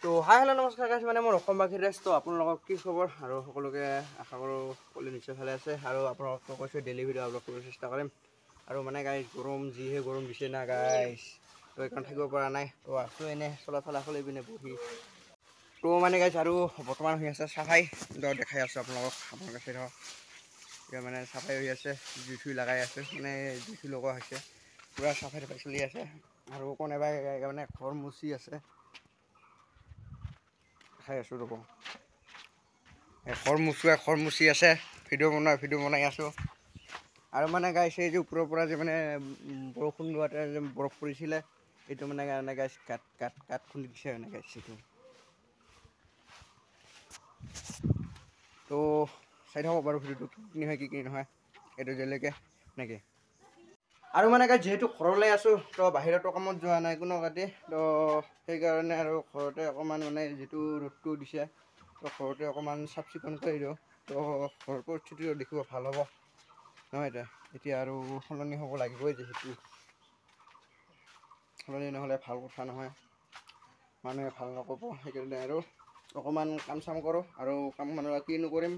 তো hi hello' নমস্কাৰ গাইছ, মানে মোৰ অসমবাসী ৰাইজ। তো আপোনালোকক কি খবৰ আৰু সকলোকে আশা কৰোঁ সকলো নিশ্চয় ভালে আছে। আৰু আপোনালোকক কৈছোঁ ডেইলি ভিডিঅ' আপলোড কৰিব চেষ্টা কৰিম। আৰু মানে গাইছ গৰম যিহে গৰম দিছে না গাইছ, তো এইকাৰণে থাকিব পৰা নাই। তো আছোঁ এনেই চলা চলা কৰি পিনে বহি। তো মানে গাইছ আৰু বৰ্তমান হৈ আছে চাফাই, দেখাই আছোঁ আপোনালোকক। আপোনালোকে চাই থাকক, এতিয়া মানে চাফাই হৈ আছে, জুই চুই লগাই আছে, মানে জুই চুই লগোৱা হৈছে, পূৰা চাফাই তাফাই চলি আছে। আৰু কোনোবাই মানে ঘৰ মুচি আছে, খাই আছোঁ ৰ'ব। ঘৰ মুচুৱাই ঘৰ মুচি আছে, ভিডিঅ' বনাই ভিডিঅ' বনাই আছোঁ। আৰু মানে গাইছ এই যে ওপৰৰ পৰা যে মানে বৰষুণ লোৱাতে যে বৰফ পৰিছিলে, এইটো মানে কাৰণে গাইছ কাট কাট কাট খুন্দি দিছে মানে গাইছ এইটো। তো চাই থাকক বাৰু ভিডিঅ'টো কি হয় কি কি নহয় এইটো যেলৈকে নেকি। আৰু মানে গাইছ যিহেতু ঘৰলৈ আছোঁ, তো বাহিৰতো কামত যোৱা নাই কোনো কাটি, তো সেইকাৰণে আৰু ঘৰতে অকণমান মানে যিটো ৰ'দটো দিছে, তো ঘৰতে অকণমান চাফ চিকুণ কৰি দিওঁ। তো ঘৰৰ পৰিস্থিতিটো দেখিব ভাল হ'ব নহয়। এতিয়া আৰু সলনি হ'ব লাগিবই, যিহেতু সলনি নহ'লে ভাল কথা নহয়, মানুহে ভাল নক'ব। সেইকাৰণে আৰু অকণমান কাম চাম কৰোঁ। আৰু কাম মানে কিনো কৰিম,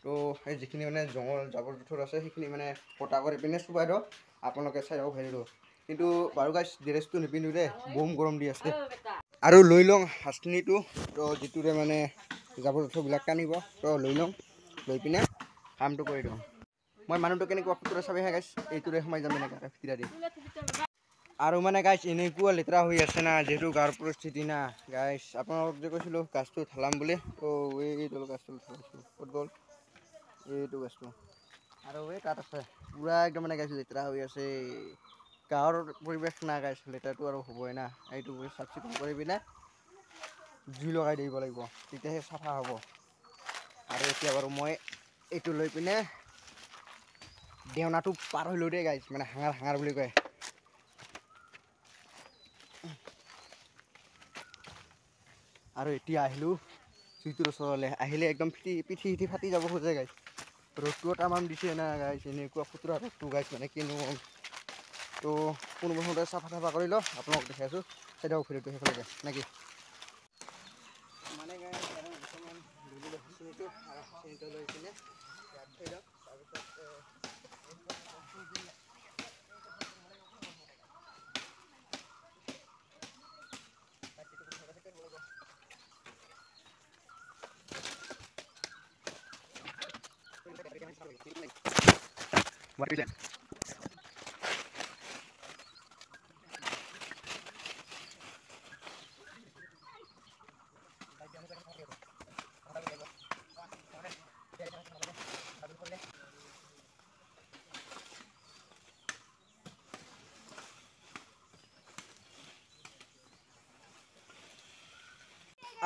তো সেই যিখিনি মানে জংঘল জাবৰ জোঁথৰ আছে সেইখিনি মানে কটা কৰি পিনে চুবাই দিওঁ। আপোনালোকে চাই থাকক ভিডিঅ'টো। কিন্তু বাৰু গাইছ ড্ৰেছটো নিপিন্ধো দেই, বম গৰম দি আছে। আৰু লৈ লওঁ হাঁচনিটো, তো যিটোৰে মানে জাবৰ জোঁথৰবিলাক টানিব, তো লৈ লওঁ, লৈ পিনে কামটো কৰি দিওঁ। মই মানুহটো কেনেকুৱা ফুটুৰা চাবিহে গাইছ, এইটোৰে সোমাই যাম এনেকৈ ফিতিৰা দি। আৰু মানে গাইছ এনেকুৱা লেতেৰা হৈ আছে না, যিহেতু গাঁৱৰ পৰিস্থিতি না গাইছ। আপোনালোকক যে কৈছিলোঁ গাছটো ঢালাম বুলি, তো এইটো গাছটো ঢালাইছোঁ, ক'ত গ'ল এইটো গাছটো। আৰু এই তাত আছে পূৰা একদম মানে গাইছ লেতেৰা হৈ আছে। গাঁৱৰ পৰিৱেশ না গাইছ, লেতেৰাটো আৰু হ'বই না। এইটো চাফ চিকুণ কৰি পিনে জুই লগাই দিব লাগিব, তেতিয়াহে চাফা হ'ব। আৰু এতিয়া বাৰু মই এইটো লৈ পিনে দেওনাটো পাৰ হৈ লওঁ দেই গাইছ, মানে হাঙাৰ হাঙাৰ বুলি কয়। আৰু এতিয়া আহিলোঁ জুইটোৰ ওচৰলৈ, আহিলে একদম পিঠি সিঠি ফাটি যাব খোজে গাইছ। ৰ'দটো তামাম দিছে না গাইছ, এনেকুৱা ফুটুৰা ৰ'দটো গাইছ, মানে কিনো। তো কোনোবা সময়তে চাফা তাফা কৰি লওঁ, আপোনালোক দেখাই আছোঁ, চাই থাকক ভিডিঅ'টো শেষলৈকে নেকি। মানে গাইছ আৰু বৰ্তমান লৈ ল'লোঁ হাঁচনিটো, আৰু হাঁচনিটো লৈ কিনে ইয়াত থৈ দিওঁ। তাৰপিছত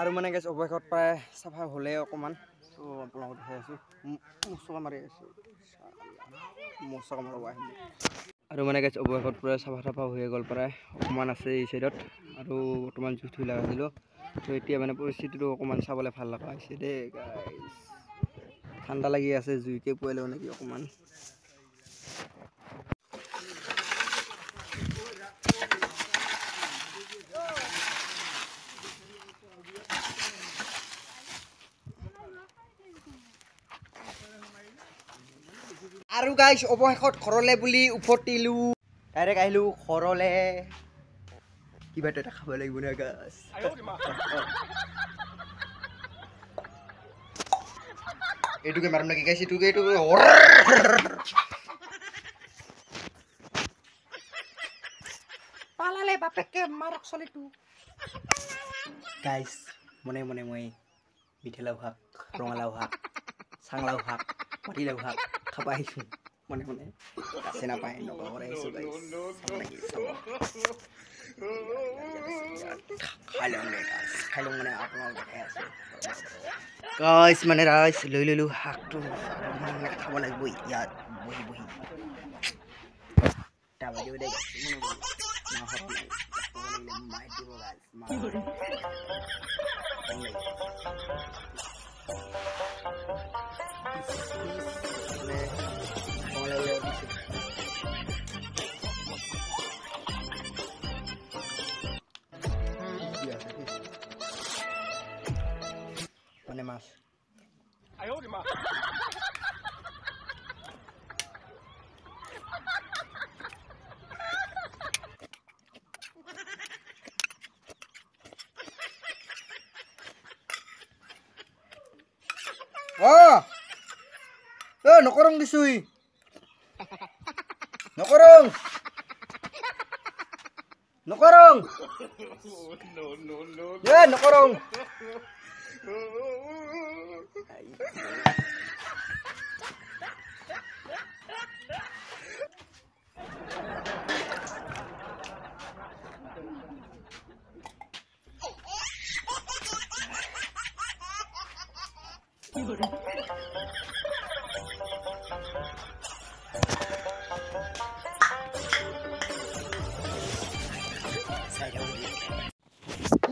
আৰু মানে গাইছ অৱশেষত প্ৰায় চাফা হ'লে অকণমান। তো আপোনালোকক দেখাই আছোঁ, মচকা মাৰি আছোঁ, মচকা মাৰিব আহিম। আৰু মানে গাইছ অৱশেষত পূৰা চাফা তাফা হৈ গ'ল, প্ৰায় অকণমান আছে এই চাইডত। আৰু বৰ্তমান জুই থুই লগাই দিলোঁ। তো এতিয়া মানে পৰিস্থিতিটো অকণমান চাবলৈ ভাল লগা হৈছে দেই গাইছ। ঠাণ্ডা লাগি আছে, জুইকে পুৱাই লওঁ নেকি অকণমান। আৰু গাইছ অৱশেষত ঘৰলৈ বুলি উভতিলোঁ, ডাইৰেক্ট আহিলোঁ ঘৰলৈ। কিবা এটা খাব লাগিব না গাইছ। এইটোকে মাৰিম নেকি গাইছ, এইটোকে এইটোকে। পালালে বাপেকে মাৰক চলিটো। গাইছ মনে মনে মই মিঠালাও শাক, ৰঙালাও শাক, চাংলাও শাক, মাটিলাও শাক খাব আহিছোঁ মনে মনে। আছে নাপায় নগৰ আহিছোঁ গাইছ, চাব নেকি চাব। খাই লওঁ গাইছ, খাই লওঁ মানে আপোনালোক দেখাই আছোঁ গাইছ। মানে ৰাইজ লৈ ল'লোঁ শাকটো, মানে মানে খাব লাগিব ইয়াত বহি বহি। বাজিব দেই গাইছ, মাৰি দিব গাইছ। মানে মাছ। অ নকৰং দিছুই, নকৰং নকৰং এ নকৰং।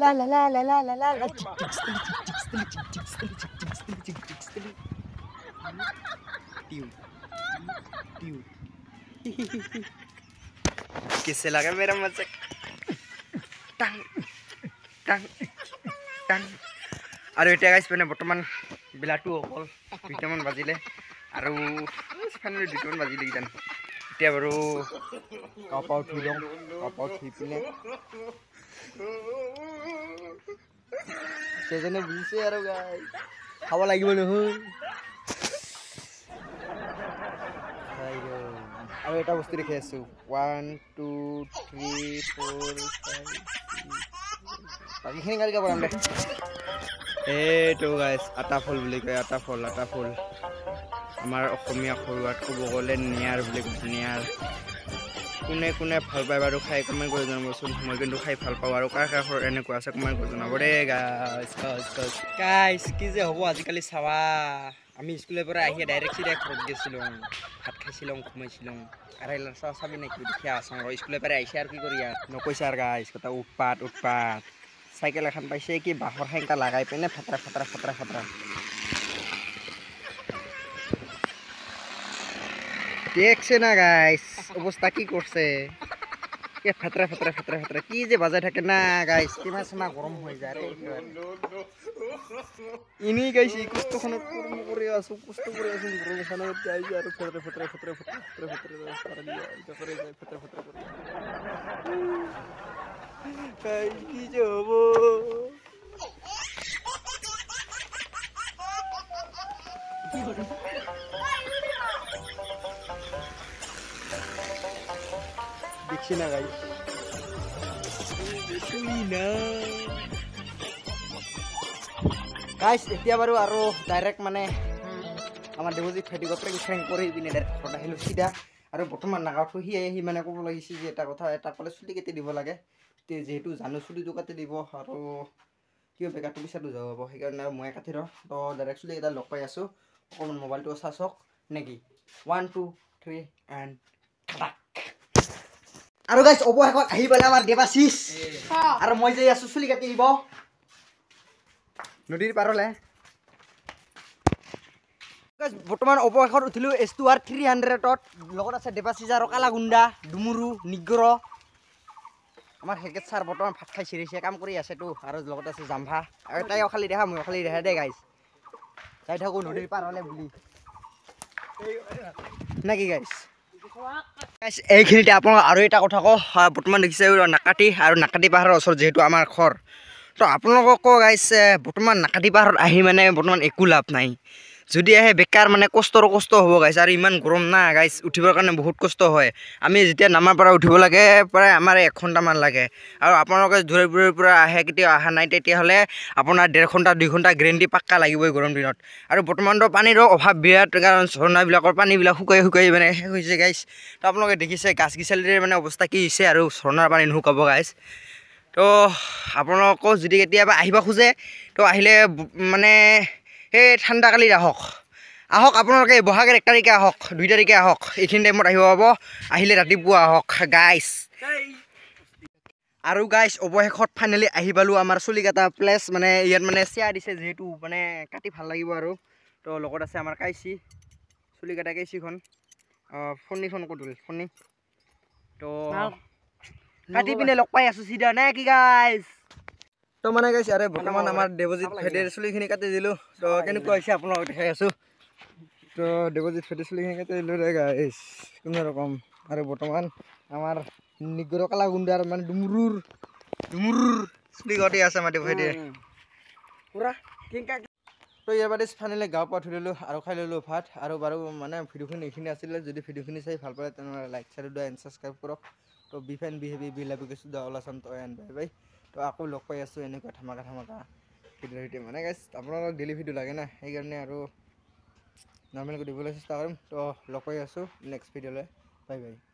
La la la la la la la la. किससे लगा मेरा मजाक? टांग टांग টাং। আৰু এতিয়া গাইছ মানে বৰ্তমান বেলাটো অকল 2টামান বাজিলে, আৰু ফাইনেলি 2টামান বাজিলে কিজানি। এতিয়া বাৰু গা পা ধুই লওঁ, গা পা ধুই পিনে সেইজনে বুজিছে আৰু গাইছ খাব লাগিব নহয়। আৰু এটা বস্তু দেখি আছোঁ, 1 2 3 4 5 বাকীখিনি কালিকে বনাম দে। এইটো গাইছ আটা ফল বুলি কয়, আটা ফল, আটা ফল আমাৰ অসমীয়া ঘৰুৱাত ক'ব গ'লে নেয়াৰ বুলি কয়, নেয়াৰ। কোনে কোনে ভাল পায় বাৰু খাই কমেণ্ট কৰি জনাবচোন। মই কিন্তু খাই ভাল পাওঁ, আৰু কাৰ কাৰ ঘৰত এনেকুৱা আছে কমেণ্ট কৰি জনাব দেই গাইছ। গাইছ গাইছ গাইছ কি যে হ'ব আজিকালি চাবা, আমি স্কুলৰ পৰা আহি ডাইৰেক্ট চিধাই ঘৰত গৈছিলোঁ, ভাত খাইছিলোঁ, ঘুমাইছিলোঁ। আৰু চাবি নেকি দেখি আছোঁ স্কুলৰ পৰা আহিছে আৰু কি কৰি নকৈছে আৰু গাইছ কথা উৎপাত উৎপাত। চাইকেল এখন পাইছে কি বাঁহৰ সেংকা লগাই পিনে ফাতৰা ফাতৰা ফাতৰা ফাতৰা। দেখছে না গাইস অবস্থা কি করছে, ফাতরা ফাতরা ফাতরা ফাতরা কি যে বাজায় থাকে না গাইস, কিমা সেমা গরম হয়ে যায় রে। ইনি গাইস এই কষ্টখনত কর্ম করে আছো, কষ্ট করে আছো, গরম যাই আর ফাতরা ফাতরা ফাতরা ফাতরা ফাতরা ফাতরা দিয়ে এটা করে যায় ফাতরা ফাতরা করে। গাইস কি যে হবো। দেখছি না গাইস, না গাইস এতিয়া বাৰু আৰু ডাইৰেক্ট মানে আমাৰ দেৱজিত ভাইটিক প্ৰেংক চেংক কৰি পিনে ডাইৰেক্ট ঘৰত আহিলোঁ চিধা। আৰু বৰ্তমান নাগাঁৱত সি আহি মানে ক'ব লাগিছে যে এটা কথা, এটা ক'লে চুলি কাটি দিব লাগে, যিহেতু জানো চুলিটো কাটি দিব আৰু কিয় বেকাৰটো পিছাটো যাব, সেইকাৰণে আৰু মই কাটি দিওঁ। তো ডাইৰেক্ট চুলি কেইটা লগ পাই আছোঁ, অকণমান মোবাইলটো চাওক নেকি। 1 2 3 এণ্ড খাটাক। আৰু গাইছ অৱশেষত আহি পালে আমাৰ দেৱাশিষ আৰু মই যে আছোঁ চুলি কাটি দিব নদীৰ পাৰলে। বৰ্তমান অৱশেষত উঠিলোঁ S2R 300ত, লগত আছে দেৱাশিষ আৰু কালাগুণ্ডা, ডুমুৰু, নিগ্ৰ। আমাৰ হেকেট ছাৰ বৰ্তমান ভাত খাই চিৰিছে, কাম কৰি আছেতো। আৰু লগত আছে জাম্ভা, আৰু তাইও খালী দেখা, ময়ো খালী দেখা দেই গাইছ। যাই থাকোঁ নদীৰ পাৰলে বুলি নেকি গাইছ। এইখিনিতে আপোনালোক আৰু এটা কথা কওঁ, বৰ্তমান দেখিছে নাকাটি আৰু নাকাটি পাহাৰৰ ওচৰত যিহেতু আমাৰ ঘৰ, তো আপোনালোকক কওঁ গাইছ বৰ্তমান নাকাটি পাহাৰত আহি মানে বৰ্তমান একো লাভ নাই। যদি আহে বেকাৰ মানে কষ্টৰ কষ্ট হ'ব গাইছ। আৰু ইমান গৰম না গাইছ, উঠিবৰ কাৰণে বহুত কষ্ট হয়। আমি যেতিয়া নামাৰ পৰা উঠিব লাগে প্ৰায় আমাৰ 1 ঘণ্টামান লাগে। আৰু আপোনালোকে দূৰে দূৰৰ পৰা আহে, কেতিয়াও অহা নাই, তেতিয়াহ'লে আপোনাৰ 1.5 ঘণ্টা 2 ঘণ্টা গেৰেণ্টি পাক্কা লাগিবই গৰম দিনত। আৰু বৰ্তমানতো পানীৰো অভাৱ বিৰাট, কাৰণ ঝৰ্ণাবিলাকৰ পানীবিলাক শুকাই শুকাই মানে শেষ হৈছে গাইছ। তো আপোনালোকে দেখিছে গাছ গছনিৰ মানে অৱস্থা কি হৈছে, আৰু ঝৰ্ণাৰ পানী নুশুকাব গাইছ। তো আপোনালোকেও যদি কেতিয়াবা আহিব খোজে তো আহিলে মানে সেই ঠাণ্ডাকালিত আহক, আহক আপোনালোকে বহাগৰ 1 তাৰিখে আহক, 2 তাৰিখে আহক, এইখিনি টাইমত আহিব পাব। আহিলে ৰাতিপুৱা আহক গাইছ। আৰু গাইছ অৱশেষত ফাইনেলি আহি পালোঁ আমাৰ চুলি কটা প্লেচ, মানে ইয়াত মানে চেয়াৰ দিছে যিহেতু মানে কাটি ভাল লাগিব আৰু। তো লগত আছে আমাৰ কাইচি, চুলি কটা কাইচিখন, ফণিখন ক'ত গ'ল ফণি। তো কাটি পিনে লগ পাই আছোঁ চিধা নে কি গাইছ। তো মানে গাইছ, আৰু বৰ্তমান আমাৰ দেৱজিত ভাইটিৰ চুলিখিনি কাটি দিলোঁ। তো কেনেকুৱা হৈছে আপোনালোক দেখাই আছোঁ। তো দেৱজিত ভাইটিৰ চুলিখিনি কাটি দিলোঁ দে গাইছ কোনোৰকম। আৰু বৰ্তমান আমাৰ নিগৰ কালাগুণ্ডাৰ মানে ডুমুৰুৰ ডুমুৰুৰ চুলি কাটি আছে আমাৰ দেৱ ভাইটিয়ে পুৰা কিংকা। তো ইয়াৰ বাদে ফাইনেলি গা পা ধুই ল'লোঁ আৰু খাই ল'লোঁ ভাত। আৰু বাৰু মানে ভিডিঅ'খিনি এইখিনি আছিলে। যদি ভিডিঅ'খিনি চাই ভাল পালে, তেনেহ'লে লাইক, শ্বেয়াৰ দিয়া এণ্ড ছাবস্ক্ৰাইব কৰক। তো be fine, be happy, be love you the all Assam. তো এণ্ড বাই বাই। তো আকৌ লগ পাই আছোঁ এনেকুৱা ধামাকা ধামাকা ভিডিঅ'ৰ সৈতে। মানে গাইছ, আপোনালোকক ডেইলি ভিডিঅ' লাগে না, সেইকাৰণে আৰু নৰ্মেলকৈ দিবলৈ চেষ্টা কৰিম। তো লগ পাই আছোঁ নেক্সট ভিডিঅ'লৈ। Bye bye.